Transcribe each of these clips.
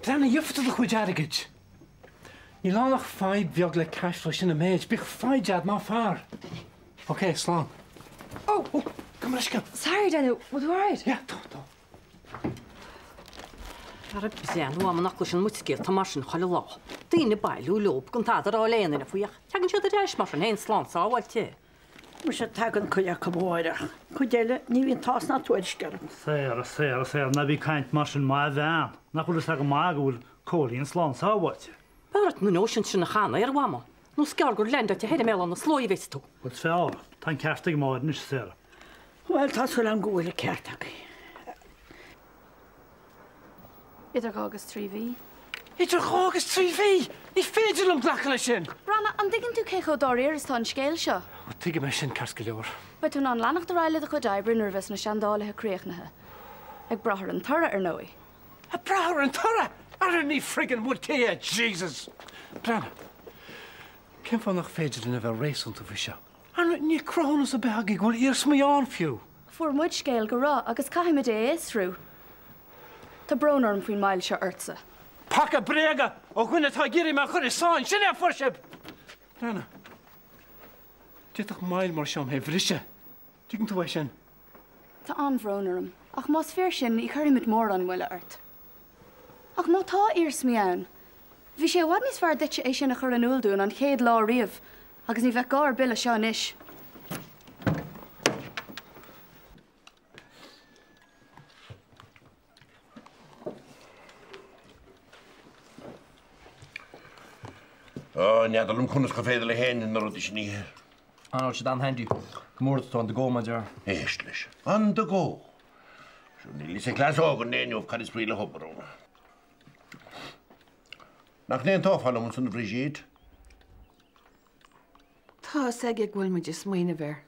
Breathnaigh, gheobhaidh tú do chuid airgid. Níl ann ach fadhb bheag le cash flow, sin an méid. Bíodh foighid agat, ná fear. Ok, slán. Oh! Oh, gabh mo leithscéal. Sorry, Daniel, bhfuil tú alright? Yeah, tá, tá. Ara breathnú am nach gcloiseann muid scéalta mar sin chuile lá. Daoine ag bailiú leo gan tada a rá le aon duine faoi ach tagann siad ar ais mar sin féin slán sábháilte. Muise tagann cuid acu amárach. Cuid eile, ní bhíonn tásc ná tuairisc orthu. Sarah, Sarah, Sarah, ná bí ag caint mar sin maith a bhean. Nach bhfuil fhios agat go maith go bhfuil Cóilín slán sábháilte. Bheadh ort na notions sin a chanadh ar a mhama, nó is gearr gur leaindeáilte thoir i mBéal Átha na Sluaighe a bheas tú. Bhuel, is fearr. Tá an ceart ag Máire anois, a Sarah. Bhuel, tá súil agam go bhfuil an ceart agaibh. Idir dha agus tri mhí. Idir dha agus tri mhí! Ní féidir liom glacadh leis sin! Breathnaigh, an dtuigeann tú cé chomh dáiríre is atá an scéal seo? Ó, tuigim é sin ceart go leor. Beidh tú in ann leanacht ar aghaidh le do chuid oibre nuair a bheas na seandálaithe críochnaithe. Ag brath ar an toradh, ar ndóigh. Ag brath ar an toradh! Ara ní friggin bhfuil cé é, Jesus! Breathnaigh, cén fáth nach féidir linn a bheith réasúnta faoi seo? Ara níl cruthúnas ar bith againn go bhfuil iarsmaí ann fiú! Fuair muid scéal go raibh agus caithfimid é a fhiosrú. Tá brón orm faoin moill seo ortsa. Paca bréaga ó dhuine atá ag iarraidh mé a chur i sáinn, sin é a fuair sibh! Breathnaigh, d'fhéadfadh moill mar seo mé a bhriseadh. Tuigeann tú é sin? Tá an-bhrón orm, ach más fíor sin ní chuirfimid mórán moille ort. Ach má tá iarsmaí ann, bhí sé i bhfad níos fearr duitse é sin a chur in iúl dúinn an chéad lá riamh agus ní bheadh gá ar bith le seo anois. Ó, n'fheadar liom conas gur féidir le héinne na rudaí sin a ithe. Ah, tá siad an-handy. Go mór atá on the go, my dear. Éist leis. On the go. Sure, níl fhios ag cleasóg an lae inniu cad is brí le hobair ann. Nach n-aontófá liom ansan, a Bhrighid? Tá fhios aige go bhfuil muid ag smaoineamh air.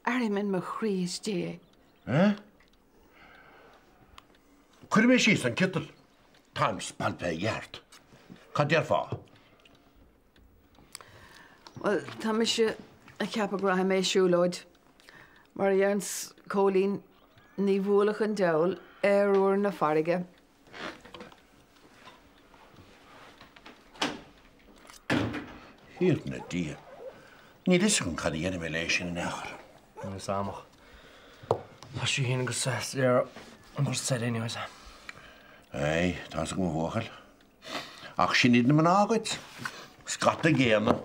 Airím in mo chroí istigh é. Eh? Cuirfidh mé síos an ciotal. Táim spalptha i gceart. Cad déarfá? Bhuel, tá mise ag ceapadh go rachaidh mé siúlóid. Mar a deireanns Cóilín, ní bhuailfeadh an diabhal aer úr na farraige. Thiarna Dia, níl fhios agam cad a dhéanfaidh mé léi sin in aon chor. Níl fhios agam ach tá sí féin agus Sarah an rud said anyways. Aye, tá's agam a bhuachaill. Ach sin iad na mná agat. Scata géanna.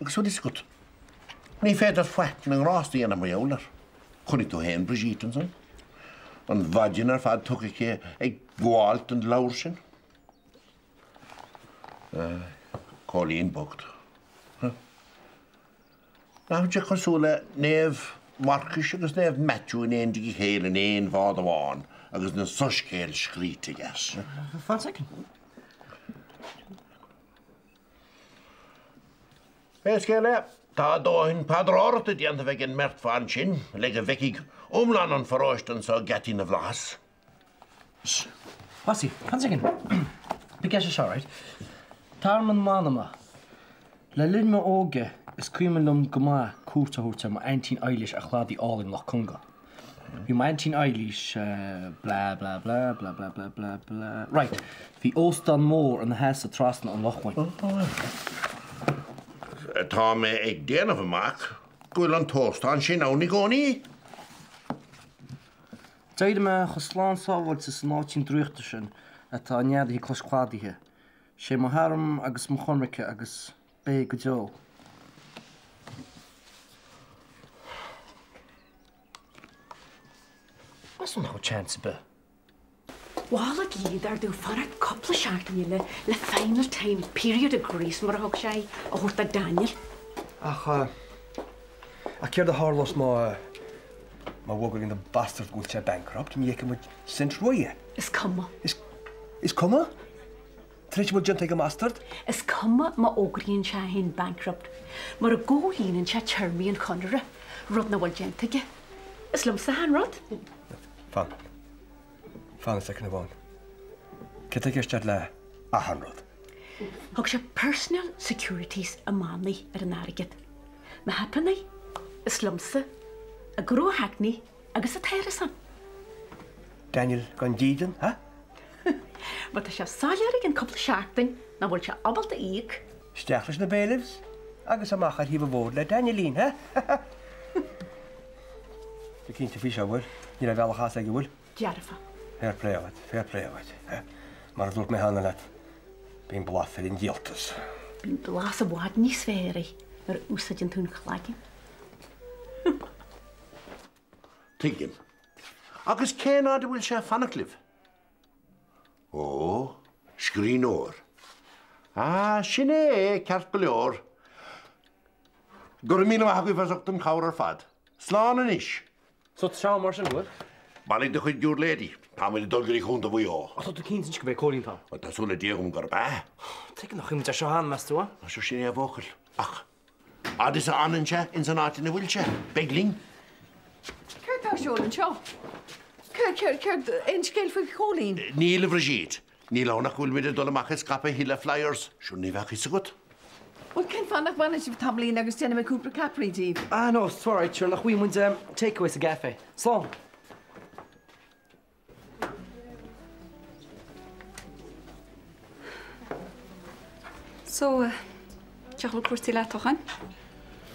Agus bhfuil fhios agat, ní féidir faic na ngrást a dhéanamh mar gheall air. Chonaic tú féin Brigitte ansan. An mhaidin ar fad tugtha aici ag gabháil don leabhar sin. Aye, Cóilín bocht. Nach bhfuil sé cosúil le Naomh Marcais agus Naomh Maitiú in éindí a chéile in aon bhád amháin agus na soiscéil scríte aige. Fan soicind. Pé scéal é, tá a dóthain paidreoireachta déanta ag an mbeirt bhan sin le go bhfeicfidh iomlán an pharóiste anso geataí na bhflaitheas. Bossie, fan soicind. Bí ceist seo, right? Tearmann m'anama. Le linn m'óige, is cuimhin liom go maith cuairt a thabhairt ar m'aintín Eilís ar chladaí álainn Loch Conga. Bhí m'aintín Eilís blah blah blah blah blah blah blah blah right bhí óstán mór ina sheasamh trasna an loch uainn. Tá mé ag déanamh amach go bhfuil an t-óstán sin ann i gcónaí. D'éirigh mé chomh slán sábháilte san áitín draíochta sin atá neadaithe cois cladaigh. Sé mo thearmann agus mo choimirce agus beidh go deo. Meas tú nach bhfuil chance ar bith? Mhol a Gliadar domh fanacht cúpla seachtain eile le final time, period of grace mar a thug sé é, a thabhairt do Daniel. Ach, ach céard a tharlós má, má fhógraíonn an bastard go bhfuil sé bankrupt, ní fheicfidh muid cent uaidh. Is cuma. Is, is cuma? Tar éis a bhfuil déanta ag an mbastard? Is cuma má fhógraíonn sé é féin bankrupt, mura gcomhlíonann sé téarmaí an chonartha, rud nach bhfuil déanta aige. Is liomsa achan rud. Fan. Fan soicind amháin. Céard atá i gceist agat le achan rud? Thug sé personal securities i mbannaí ar an airgead. Má theipeann air, is liomsa a ghnóthachain agus an t-árasán. Daniel gan dídean, ha? Má tá sé soiléir i gcionn cúpla seachtain nach bhfuil sé ábalta íoc. Isteach leis na bailiffs agus amach ar thaobh an bhóthair le Danielín, ha? Ha ha! Tá cinnte faoi seo, bhfuil? Níl aon bhealach as aige, bhfuil? Dearfa. Fair play dhuit, fair play dhuit. Mar a dúirt mé cheana leat, bíonn blas ar an díoltas. Bíonn blas i bhfad níos fearr air nuair a úsáideann tú an cloigeann. Tuigim. Agus cén fhad a bhfuil sé ag fanacht libh? Ó, scríbhneoir. Ah, sin é é, ceart go leor. Go raibh míle maith agaibh as ucht an chabhair ar fad. Slán anois. So tá sé mar sin, bhfuil? Bailigh do chuid giúirléidí. Táimid ag dul go dtí Contae Mhaigh Eo. Tá tú cinnte anois gurb é Cóilín atá ann? Tá súil le Dia agam gurb ea. Tuige nach bhfuil muid ar seo cheana, meas tú, a? Seo sin é a bhuachaill. Ach fhad is a fhanann sé ins an áit ina bhfuil sé, beidh linn. Céard tá ar siúl anseo? Céard, céard, céard, aon scéal faoi Chóilín? Níl, a Bhrighid. Níl ann ach go bhfuil muid ag dul amach ag scaipeadh a thuilleadh flyers. Sure ní bheadh fhios agat. Bhuel, cén fáth nach bhfanann sibh tamaillín agus déanfaidh mé cúpla ceapairí díbh? Ah no, it's alright, sure nach bhfaighidh muid takeaway sa gcaife. Slán! So, cén chaoi a bhfuil cúrsaí leat ó shin?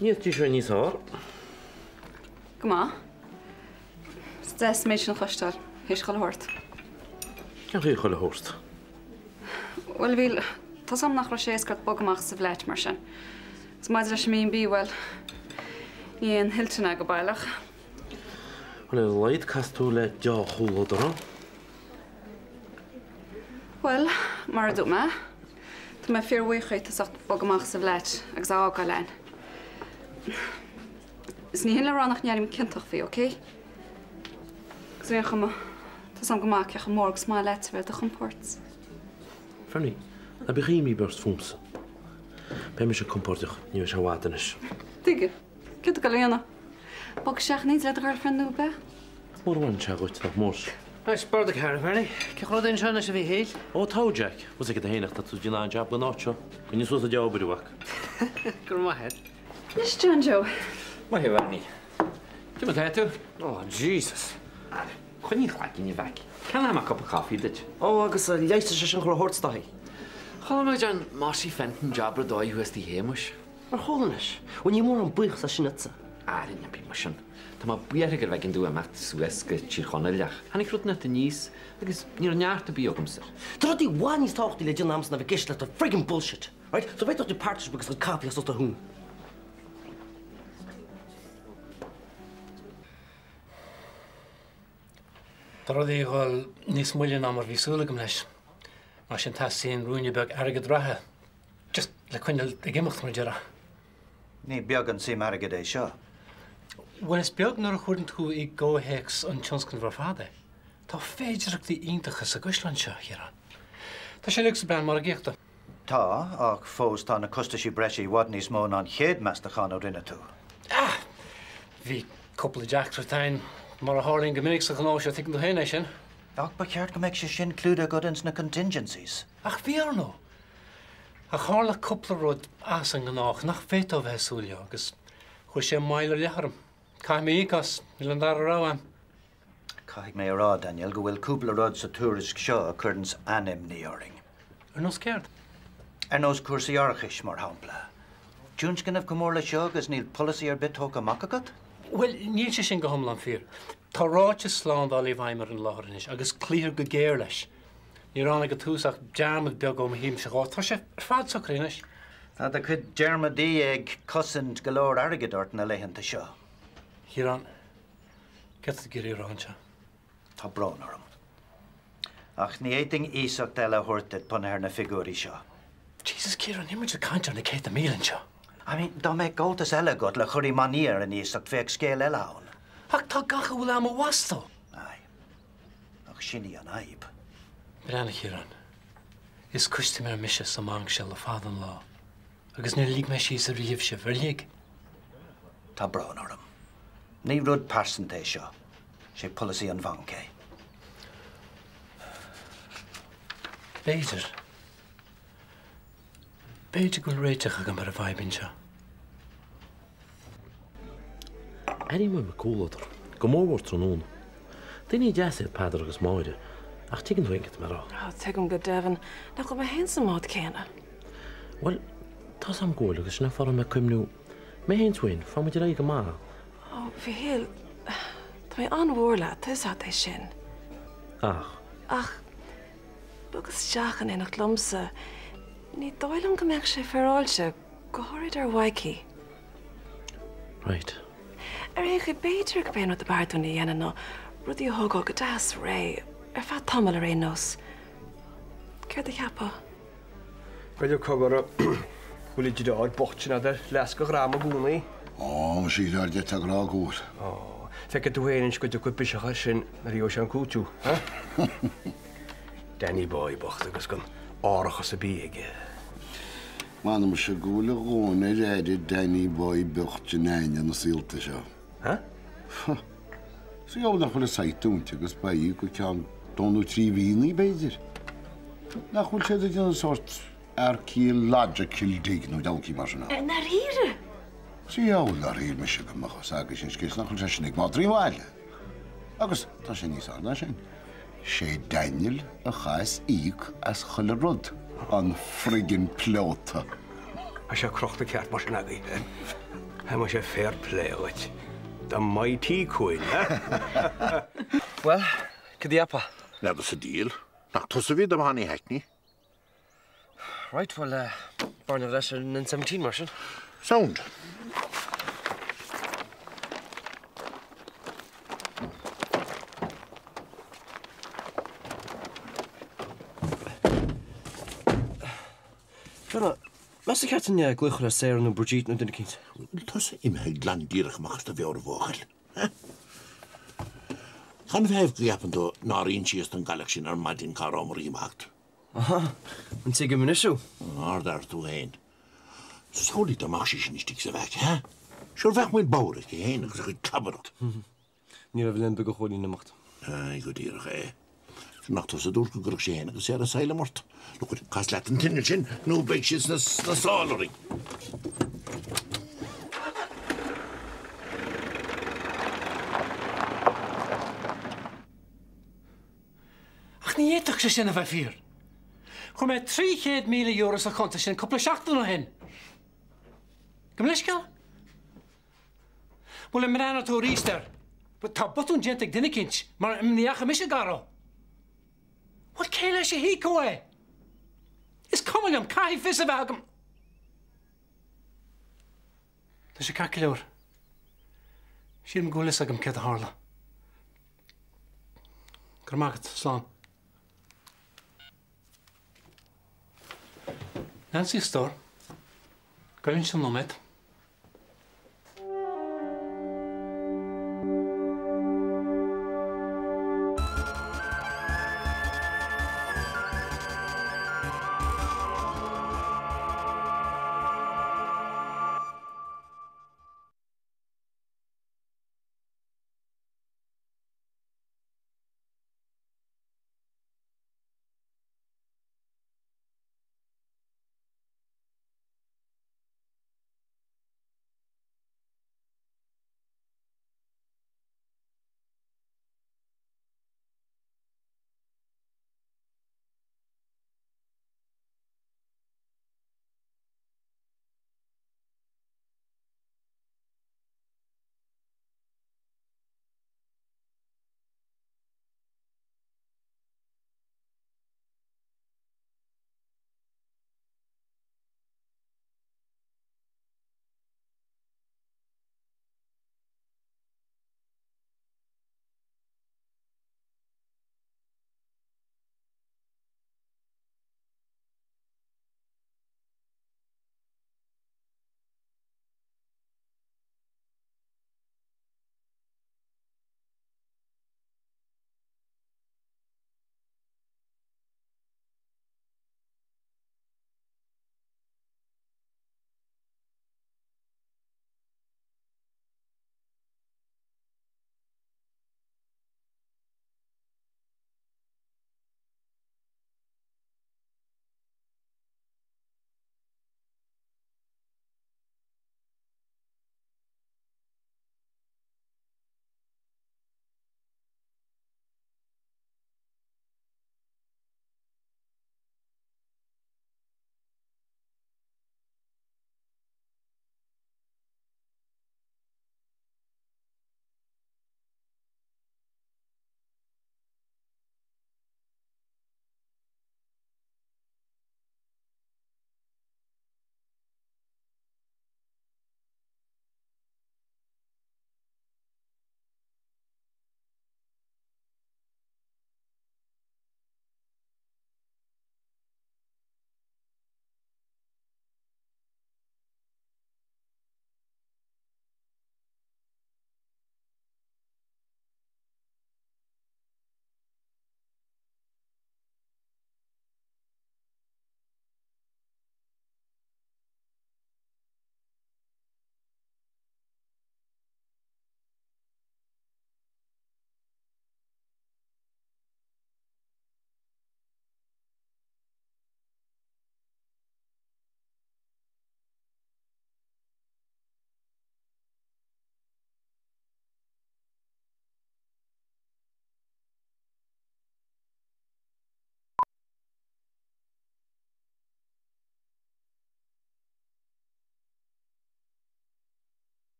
Níl sé níos fearr. Go maith. Is deas an méid sin a chloisteáil, théis chuile shórt. Cén chaoi chuile shórt? Bhuel, bhí, tá's a'm nach raibh sé éasca ort bogadh amach as an bhfleait mar sin. Agus maidir leis an B&B, bhuel, ní aon Hilton é go baileach. Bhuel, ar a laghad caithfidh tú le deá-chomhluadar ann. Bhuel, mar a dúirt mé, tá mé fíorbhuíoch dhuit as ucht bogadh amach as an bhfleait agus a fhágáil a'inn. Is ní hin le rá nach n-airím ciontach faoi, ok? Agus ar aon chuma, tá's a'm go maith cé chomh mór agus maith leat a bheith ar do chompord. Fernie, ná bíodh imní beirt fúmsa. Beidh mise compordach, ní bheidh sé i bhfad anois. Tuige? Céard atá tú ag dul a dhéanamh? Bog isteach in éindí le do girlfriend nua, ab ea? Mura bhfaighinn sé dhuit, nach mór. Anois, Bord a Ceathair, Fernie. Cén chaoi a bhfuil anseo anois, a Mhíchíl? Ó, tá, Jack. Bhfuil 's agat féin ach tá tú ag déanamh an-jab den áit seo. Coinnigh suas an dea-obair, a mhac. Go raibh maith agat. Anois, John Joe. Maith thú, a Bhernie. Cad é mar atá tú? Oh, Jesus. Coinnigh an cloigeann, a mhac. Ceannóidh mé cupa caife duit. Ó, agus leigheasfaidh sé sin chuile shórt, is dóigh. Chuala mé go dtearn Mossie Fenton jab ar dóigh thuas tigh Shéamuis. Ar chuala anois? Bhuel, ní mórán buíochas as sin duitse. Ara, ná bí mar sin. Tá mé buartha gurbh éigean domh imeacht suas go Tír Chonaill ach tháinig rud inteacht aníos agus ní raibh neart ar bith agamsa. Tá rudaí i bhfad níos tábhachtaí le déanamh agamsa ná bheith ag éisteacht le do friggin' bullshit, right? So bhféadfadh tú partnership agus an caife as do thún. Tá rudaí ag dhul níos moille ná mar bhí súil agam leis. Mar sin teastaíonn ruainne beag airgead reatha. Just le coinneáil ag imeacht mar a déarfá. Ní beag an tsuim airgid é seo. Bhuel, is beag nuair a chuireann tú i gcomhthéacs an tionscnaimh ar fad é. Tá féidearthachtaí iontacha sa gcaisleán seo, a Chiaráin. Tá sé uilig sa bplean margaíochta. Tá, ach fós tá na costaisí breise i bhfad níos mó ná an chéad meastachán a rinne tú. Ah! Bhí cúpla deacracht ann, mar a tharlaíonn go minic sa ghnó seo, tuigeann tú féin é sin. Ach ba cheart go mbeadh sé sin clúdaithe agat ins na contingencies. Ach bhí, ar ndóigh. Ach tharla cúpla rud as an ngnách nach bhféadfá a bheith ag súil leo agus chuir sé moill ar leith orm. Caithfidh mé íoc as, níl an dara rogha a'm. Caithfidh mé a rá, Daniel, go bhfuil cúpla rud sa tuairisc seo a chuireanns an-imní orainn. Ar nós céard? Ar nós cúrsaí árachais, mar shampla. Tionscnamh chomh mór le seo agus níl polasaí ar bith tógtha amach agat? Bhuel, níl sé sin go hiomlán fíor. Tá ráiteas slándála i bhfeidhm ar an láthair anois agus cloíthear go géar leis. Ní raibh ann ag an tús ach dearmad beag ó mo thaobhse dhó. Tá sé ar fad socraithe anois. Tá do chuid dearmadaí ag cosaint go leor airgid ort na laethanta seo. A Chiaráin, céard tá tú ag iarraidh a rá anseo? Tá brón orm. Ach ní fhéadfainn iasacht eile a thabhairt duit bunaithe ar na figiúirí seo. Jesus, Ciarán, níl muid ag caint ar na céadta míle anseo. I mean, dá mbeadh gabháltas eile agat le cur i mbannaí ar an iasacht, bheadh scéal eile ann. Ach tá gach a bhfuil a'm i bhfastó. Aye. Ach sin í an fhadhb. Breathnaigh, a Chiaráin. Is custaiméir mise sa mbanc seo le fada an lá. Agus níor lig mé síos ariamh sibh, ar lig? Tá brón orm. Ní rud pearsanta é seo. Sé polasaí an bhainc é. B'fhéidir. B'fhéidir go bhfuil réiteach agam ar an bhfadhb anseo. Airím uaim a comhluadar, go mórmhór tráthnóna. Daoine deasa iad Peadar agus Máire, Ach tuigeann tú féin cad tá mé a rá. Ó, tuigim go deimhin. Nach bhfuil mé féin sa mbád céanna? Bhuel, tá's a'm go bhfuil agus sin an fáth a raibh mé ag cuimhniú. Mé féin 's tú féin, faighidh muid ar aghaidh go maith. Ó, a Mhíchíl, tá mé an-mhór leat, tá 'fhios a't é sin. Ach? Ach, bog isteach in éineacht liomsa. Ní dóigh liom go mbeadh sé féaráilte, go háirid ar Mhaidhcí. Right. Ar aon chaoi, b'fhéidir gurb é an rud ab fhearr dúinn a dhéanamh ná rudaí a thógáil go deas réidh, ar feadh tamaill ar aon nós. Céard a cheapfá? B'fhéidir cogar go bhfuil an deartháir bocht sin a'd ar fhleasc a dhroma i gcónaí. Ó, muise a dheartháir, d'fhéadfá a rá go bhfuil. Ó, feicfidh tú féin anois go dtiocfaidh biseach air sin nuair a gheobhaidh sé an cúiteamh, ha? Danny boy bocht agus gan árachas ar bith aige. M'anam muise go bhfuil a dhóthain ar aire Danny boy bocht in ainneoin na saolta seo. Ha? Is eol nach bhfuil an site dúnta agus beidh go ceann dó nó trí mhíonnaí, b'fhéidir. Nach bhfuil siad ag déanamh sórt archaeological dig nó diabhalcaí mar sin ann? I ndáiríre? Is eol nár shíl mise go mbeadh fhios agaibh sin scéal nach bhfuil sé sin ag madraí an bhaile. Agus tá sé níos fearr ná sin. Sé Daniel a chaithfeas íoc as chuile rud, an friggin pleota. Tá sé crochta ceart mar sin agaibh. Tá muise fair play dhuit. The mighty Quinn, eh? Bhuel, cad a cheapfá? N'fheadar sa diabhal. Nach tusa a bhí do Mhoney Hackney? Right, bhuel, b'fhearr leis an N17 mar sin. Sound. Fiona, meas tú ceart dúinn glaoch a chur ar Sarah nó Brigitte nó duine eicínt? Bhfuil tusa imithe glan díreach amach as do mheabhair a bhuachaill? Eh? Canathaobh go gceapann tú nár insíos don gcailleach sin ar maidin cá rabhamar ag imeacht? Aha, an tuigim anois thú. Nár dhar tú fhéin. Samhlaigh dá mbeadh sí sin istigh sa bheaich, he? Sure bheadh muid bodhar aici fhéin agus a cuid clabaireacht. Ní raibh linn beag a Chóilín imeacht. Aye, go díreach é. Sure nach tusa a dúirt go gcuirfeadh sé fhéin agus Sarah asylum ort. Look it, cas leat an t-inneall sin nó beidh siad sna sála orainn. Ach ní fhéadfadh sé sin a bheith fíor. Chuir mé €300,000 sa chuntas sin cúpla seachtain ó shin. Gabh mo leithscéal? Bhuel, an mbreathnóidh tú arís air? Tá botún déanta ag duine eicínt, mar ní fhaca mise gar dó. Bhuel, cé leis a híocadh é? Is cuma liom, caithfidh fios a bheith agam. Tá sé ceart go leor. Sílim go bhfuil fhios agam céard a tharla. Go raibh maith agat, slán. Nancy, a stór. Gabh anseo nóiméad.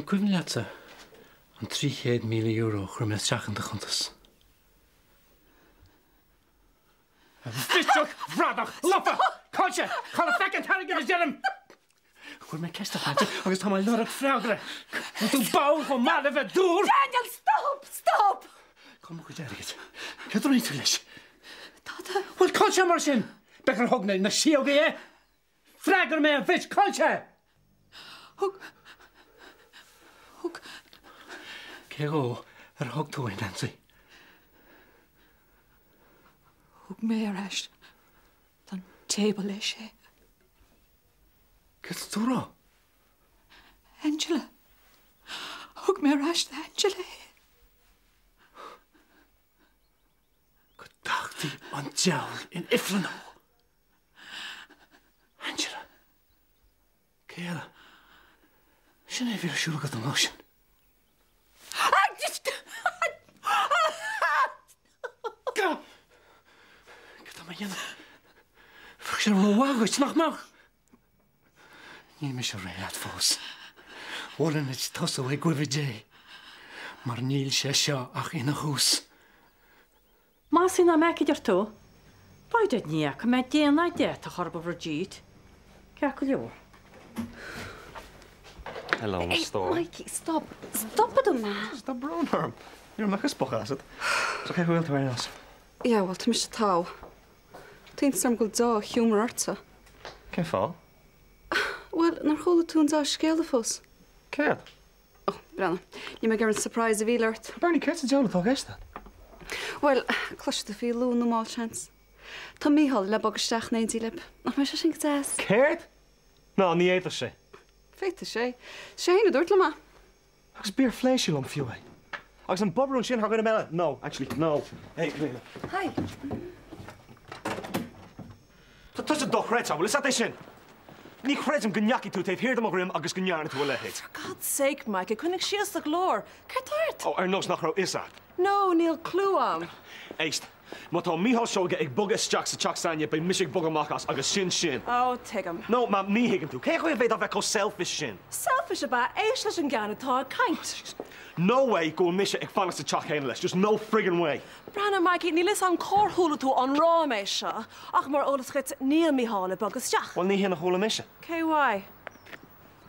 An cuimhin leatsa an €300,000 a chuir mé isteach in do chuntas? A bhitseach bhradach lofa! Cá bhfuil sé? Cá bhfuil an feckin t-airgead a deirim? Chuir mé ceist ort agus tá mé ag lorg freagra. Bhfuil tú bodhar chomh maith le bheith dúr? Daniel, stop! Stop! Cá bhfuil mo chuid airgid? Céard a rinne tú leis? Tada. Bhuel, cá bhfuil sé mar sin? B'fhéidir gur thug na síóga é? Freagair mé a bhitch, cá bhfuil sé? Thug. Thug. Cé dhó ar thug tú é, Nancy? Thug mé ar ais don table leis é. Céard tá tú a rá? Angela. Thug mé ar ais d'Angela é. Go dtachtaí an diabhal in ifreann thú! Angela. Cé eile? Sin é a bhí ar siúl agat an lá sin. Cad tá mé a dhéanamh? Bheadh sé rómhaith dhuit, nach mbeadh? Níl mise réidh leat fós. Mholfainn duit tosú ag uimhir a deich, mar níl sé seo ach ina thús. Más í ná meic idir tú, faigh duit ní fhaca mé déan ná d'fhéadfadh orb a bhur díot, ceart go leor. Hello, a stór. Hey, Mikey, stop. Stop a dom. Tá brón orm. Ní raibh mé chomh spochadh asat. So cén chaoi a bhfuil tú ar aon nós? Yeah, bhuel, tá mise togha. Tá iontas orm go bhfuil deá-ghiúmar ortsa. Cén fáth? Bhuel, nár chuala tú an deá-scéala fós? Céard? Ó, breathnaigh. Níl mé ag iarraidh an surprise a mhilleadh ort. Bernie, céard sa diabhal atá i gceist agat? Bhuel, cloisfidh tú faoi luath nó mall, seans. Tá Mícheál le bogadh isteach in éindí libh. Nach mbeidh sé sin go deas? Céard? Ná, ní fhéadfadh sé. Féadfaidh sé. Sé féin a dúirt liom é. Agus b'fhíor phléigh sí liom fiú é. Agus an bobrún sin thar dhuine eile? No, actually, no. Hey, come here. Hi. Tá tusa dochreidte, an bhfuil fhios agat é sin? Ní chreidim go ndeachaigh tú taobh thiar de mo dhroim agus go ndearna tú a leithéid. For God's sake, Mikey, coinnigh síos do ghlór. Céard tá ort? Ó, ar nós nach raibh fhios agat. No, níl clue a'm. Éist, má tá Mícheál Seoige ag bogadh isteach sa teach s'againne, beidh mise ag bogadh amach as agus sin sin. Ó, tuigim. No, Mam, ní thuigeann tú. Cén chaoi a bhféadfá bheith chomh selfish sin? Selfish ab ea? Éist leis an gceann atá ag caint. No way go bhfuil mise ag fanacht sa teach céanna leis, just no friggin way. Breathnaigh, Mikey, níl fhios a'm cár chuala tú an rá mé seo, ach mar eolas dhuit, níl Mícheál ag bogadh isteach. Bhuel, ní hin a chuala mise. Cé uaidh?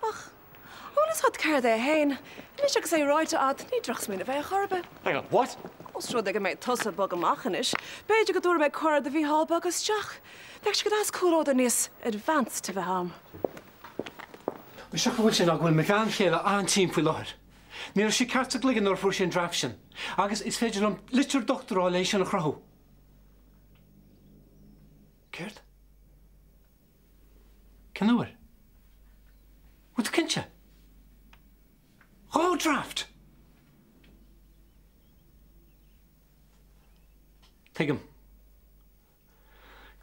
Ach, an bhfuil fhios agat céard é fhéin? Anois agus é ráite agat, ní drochsmaoineamh é ar chor ar bith. Hang on, what? Ós rud é go mbeidh tusa ag bogadh amach anois, b'fhéidir go dtabharfaidh mé cuireadh do Mhícheál bogadh isteach. Bheadh sé go deas comhluadar níos advanced a bheith a'm. An siocair a bhfuil sé ná go bhfuil mo bhean chéile an-tinn faoi láthair. Ní raibh sí ceart sa gcloigeann nuair a fuair sí an draft sin. Agus is féidir liom litir dochtúra a fháil le é sin a chruthú. Céard? Cén uair? Bhfuil tú cinnte? 2 draft! Tuigim.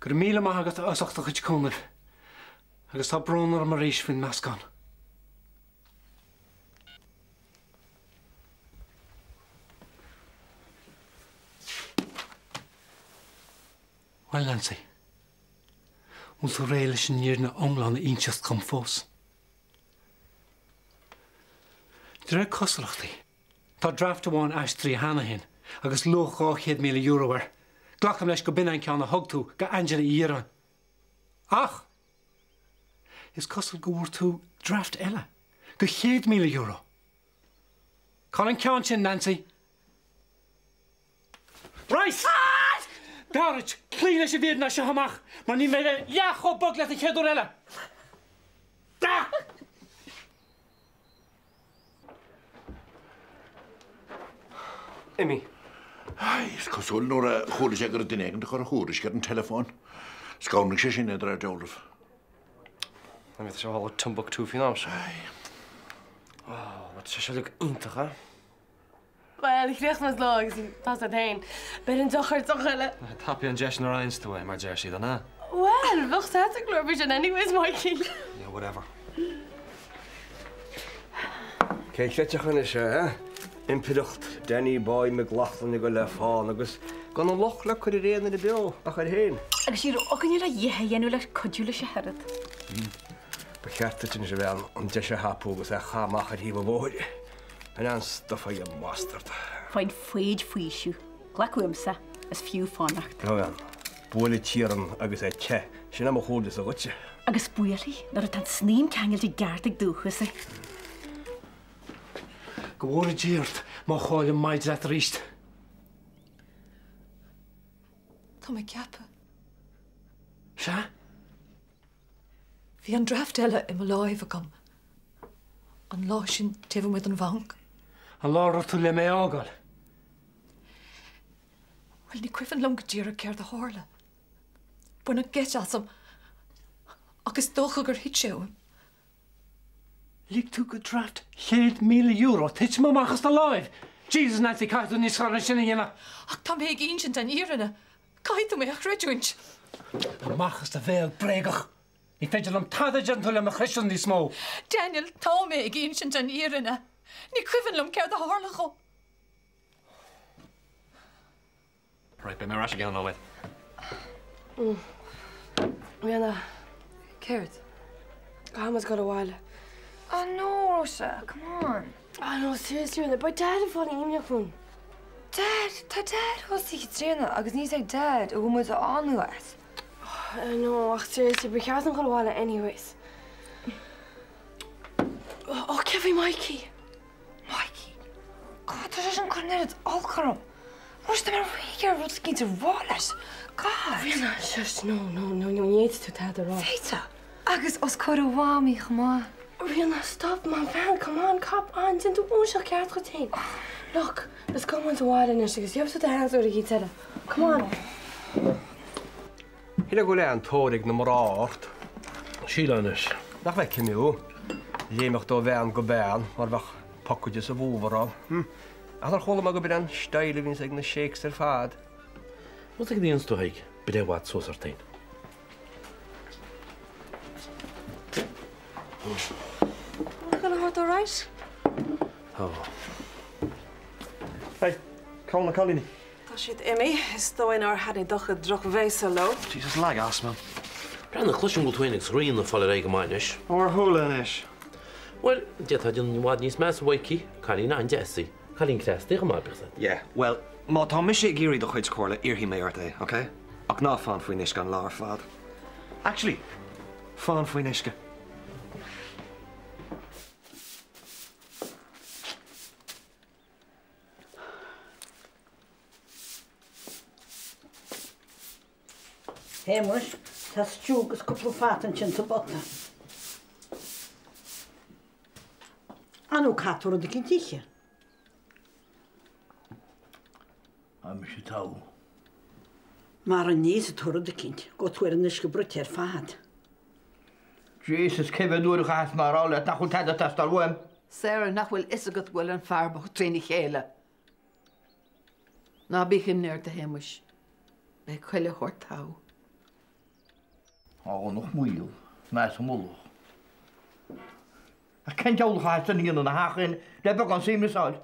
Go raibh míle maith agat as ucht do chuid cúnaimh. Agus tá brón orm arís faoin meascán. Bhuel, Nancy, bhfuil tú réidh leis an fhírinne iomlán a inseacht dom fós? De réir cosúlachtaí, tá draft amháin aistrithe cheana féin agus luach €200,000 air. Glacaim leis go b'in é an ceann a thug tú go Angela Uí Dhireáin. Ach! Is cosúil go bhfuair tú draft eile go €100,000. Cá bhfuil an ceann sin, Nancy? Right! B'fhearr duit cloí leis an bhfírinne as seo amach mar ní bheidh mé leath chomh bog leat an chéad uair eile! Imigh. Is cosúil nuair a chuala sé go raibh duine éigin ag cur a thuairisc ar an teileafón. Scanraigh sé sin é de réir dealraimh. Tá sé thall i Timbuktu faoin am seo. Ó, tá sé seo uilig iontach, eh? Bhuel, chríochnaigh muid lá agus tá siad féin. Beir an deoch ar deoch eile. Tapaigh an deis nuair a fhaigheanns tú é, mar deir siad, an ea? Bhuel, bheadh sáite go leor faoi sin anyways, Mikey. Yeah, whatever. Cé chreidfeadh anois é, eh? Impireacht Danny Boy McLaughlin ag dul le fán agus gan an locht le cur ar aon duine beo ach air féin. Agus ní raibh againne le dhith a dhéanamh le cuidiú leis ach oiread. Ba cheart duit anois a bhean an deis a thapú agus é a chaitheamh amach ar thaobh an bhóthair. An an stuif a bastard. Faigh foighid faoiseamh. Glac uaimse, is fiú fanacht. A bhean, buailfidh tiarn agus é te, sin é mo chomhairlesa dhuitse. Agus buailfidh nuair atá an snaidhm ceangailte i gceart ag dúchasaigh. Go bhfóire Dia ort má chaillim maighdead leat arís. Tá mé ag ceapadh. Sea? Bhí an draft eile i mo láimh agam an lá sin taobh amuigh den bhanc. An lá a raibh tú le mé a fhágáil? Bhuel, ní cuimhin liom go díreach céard a tharla. Baineadh geit asam ach is dócha gur thit sé uaim. Lig tú do draft €100,000 titim amach as do láimh! Jesus Nancy, caithfidh tú níos fearr ná sin a dhéanamh! Ach tá mé ag insint an fhírinne. Caithfidh tú mé a chreidiúint. Amach as do bhéal, bréagach! Ní féidir liom tada a deireann tú liom a chreidiúint níos mó! Daniel, tá mé ag insint an fhírinne. Ní cuimhin liom céard a tharla dhom. Right, beidh mé ar ais i gceann nóiméad. Ríona. Céard? Caithfidh muid dul abhaile. Oh no, Róise, come on. Ah no, seriously, Ríona, beidh Dad ag fáil imníoch fúinn. Dad, tá Dad thuas tigh Chaitríona agus ní ag Dad a bhfuil muid á anú as. I know, ach seriously, ba cheart dúinn dul abhaile anyways. Oh, cé bhí Mikey? Mikey? God, tá sé sin ag cur an oiread olc orm. Róise, tá mé réidh ar rud eicínt a rá leis. God. Ríona, shush, no, no, no, no, ní fhéadfaidh tú tada a rá. Féadfaidh. Agus os comhair a mhamaí chomh maith. Ríona, stop, mo bhean, come on, cop on, déan tú óinseach ceart dhuit féin. Look, let's go muid abhaile anois agus gheobhaidh tú do sheans uair eicínt eile. Come on. Shílfeá go bhfuil an-tóir ag na mná ort. Sílim anois. Nach bhfeicim thú. Léimeacht ó bhean go bean mar bheadh pocaide sa bhfómhar ann. Hm. Ach nár chuala mé go b'in an style a bhíonns ag na sheiks ar fad. Rud éigin a dhéananns tú a Thaidhg, breith i bhfad suas ort fhéin. Gonna hurt all right? Tá. Hey, cá bhfuil na cailíní? Tá siad imithe. Is dóigh nár thaitnigh do chuid drochbhéasa leo. Jesus, lag as, man. Breathnaigh, cloisim go bhfuil tú féin agus Ríona ag fáil ar aghaidh go maith anois. Ó, ar chuala anois. Bhuel, d'fhéadfá déanamh i bhfad níos measa, a Mhaidhcí. Cailín an-deas í. Cailín cneasta chomh maith, bíodh 's agat. Yeah, bhuel, má tá mise ag iarraidh do chuid comhairle, iarrfaidh mé ort é, ok? Ach ná fan faoin uisce an lá ar fad. Actually, fan faoin uisce. Shéamuis, tá stew agus cúpla fata ansin sa bpota. Á nó caithfidh tú rud eicínt a ithe. Tá mise togha. Mara n-íosfaidh tú rud eicínt, gabhfaidh tú ar an uisce bruite ar fad. Jesus, cé mhéad uair a chaithfeas mé a rá leat nach bhfuil tada ag teastáil uaim? Sarah, nach bhfuil fhios agat go bhfuil an fear bocht trína chéile? Ná bíodh imní ort, a Shéamuis. Beidh chuile shórt togha. Á, nach maol, ná sa mullach. Ach cén diabhal a chaithfeas duine a dhéanamh ina theach féin le beagán suaimhnis a fháil?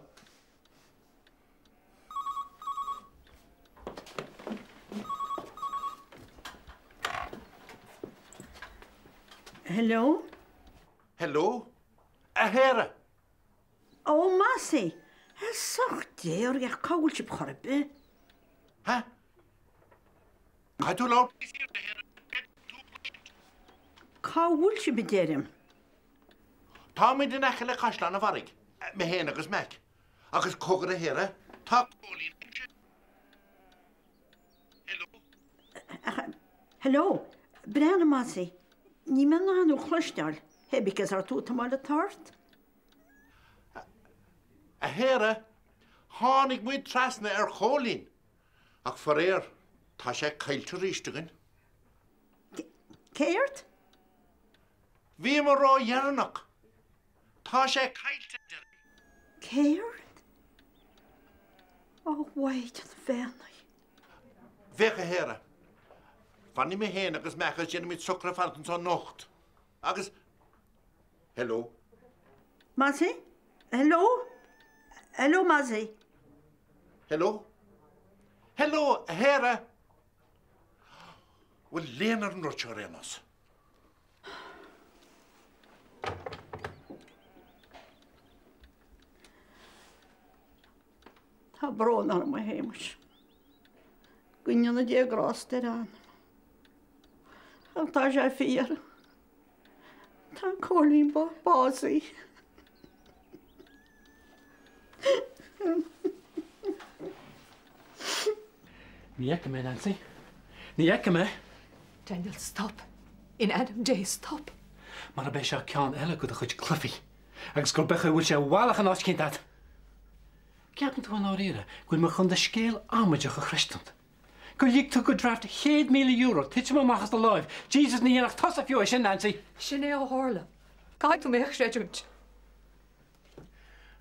Hello? Hello? A Shéara! Ó, Mossy! Ar soch Dé oraibh, ach cá bhfuil sibh chor ar bith? Ha? Caithfidh tú labhairt níos airde, a Shéara. Cá bhfuil sibh, a deirim? Táimid in aice le Caisleán an Bharraigh, mé féin agus Mac. Agus cogar a Shéara, tá Cóilín ansin. Hello? Hello? Breathnaigh, a Mossy, níl mé in ann thú a chloisteáil, hé because ar tú atá ag tiomáint? A Shéara, tháinig muid trasna ar Chóilín, ach faraor, tá sé caillte arís againn. Céard? Bhíomar ródheireanach. Tá sé caillte, a deirim. Céard? Ó, a Mhaighdean bheannaithe. Féach, a Shéara. Fanfaidh mé féin agus Mac agus déanfaimid socruithe fanacht anseo anocht. Agus. Hello. Mossy? Hello? Hello, Mossy? Hello? Hello, a Shéara! Bhfuil léan ar an rud seo ar aon nós? Tá brón orm, a Shéamais. Go ndéana Dia grásta ar a anam. Ach tá sé fíor. Tá Cóilín bocht básaithe. Ní fheicim é, Nancy. Ní fheicim é. Daniel, stop. In ainm Dé, stop. Mara é seo ceann eile de do chuid cluichí agus gurb é a bhfuil sé baileach in áit eicínt agat. Ceapann tú i ndáiríre go bhfuil mé chun do scéal amaideach a chreistiúint? Gur lig tú go draft €100,000 titim amach as do láimh? Jesus, ní dhéanfadh tusa fiú é sin, Nancy! Sin é a tharla. Caithfidh tú mé a chreidiúint.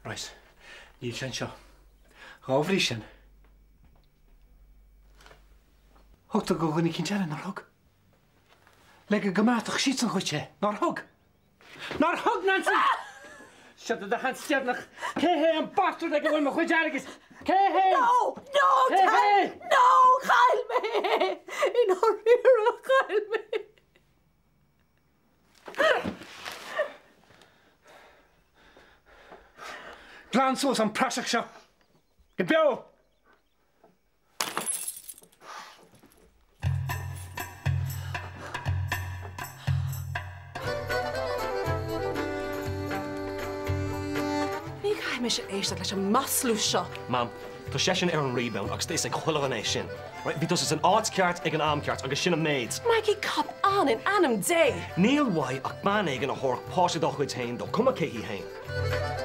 Right. Níl sé anseo. Dhá bhrí sin, thug tú go dhuine eicínt eile, nár thug? Le go gcoimeádfadh siadsan dhuit é, nár thug? Nár thug, Nancy! Seo do do sheans deireanach. Cé hé an bastard ag a bhfuil mo chuid airgid? Cé hé? No! No! Cé hé? No! Chaill mé é! I ndáiríre, chaill mé é! Glan suas an praiseach seo! Go beo! Ní chaithfidh mise éisteacht leis an maslú seo. Mam, tá seisean ar an rebound agus tá a fhios ag chuile dhuine é sin. Right, bhí tusa san áit ceart ag an am ceart agus sin an méid. Mikey, cop on in ainm Dé! Níl uaidh ach bean éigin a thabharfadh páiste dá chuid féin dó, cuma cé hí féin.